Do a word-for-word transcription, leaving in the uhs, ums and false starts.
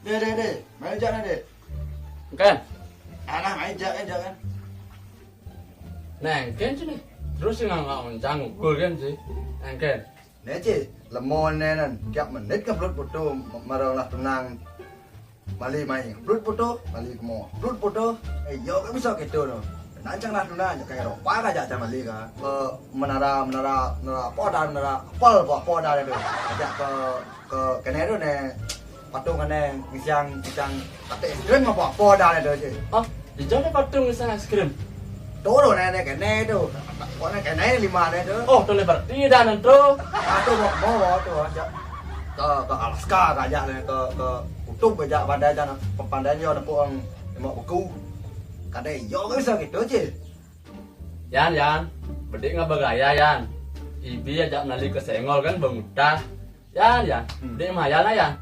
Deh, deh, deh. Mai jak nah, deh. Kan? Alah, mai jak, jak kan. Nah, kan sini. Terus sing nggak oncang ngukul kan sih. Kan? Nah, cik, lemon nih nan. Tiap menit kan belut foto, marang lah tenang. Mali mai, belut foto, mali kemo. Belut foto. Eh, yo kan bisa gitu no. Nancang lah tuna, kayak Eropa aja aja mali ka. Ke menara, menara, menara apa dah, menara Eiffel apa, apa dah itu. Ajak ke, ke kene tu ne. Patung kene ngisiang, ngisiang kate es krim apa, apa dah itu je. Oh, di jauh patung ngisiang es krim. Turun ne, ne kene tu. Kok ne kene lima ne tu. Oh, tu berarti dah nanti. Aku mau, mau tu aja. Ke, ke Alaska aja ne, ke, ke kutub aja pandai aja. Pandai dia ada puang, mau beku. Kadai yo kan bisa gitu je. Yan, Yan, bedik nggak bergaya, Yan. Ibi ajak nali ke Sengol kan bengutah. Yan, Yan, bedik mah Yan lah, Yan.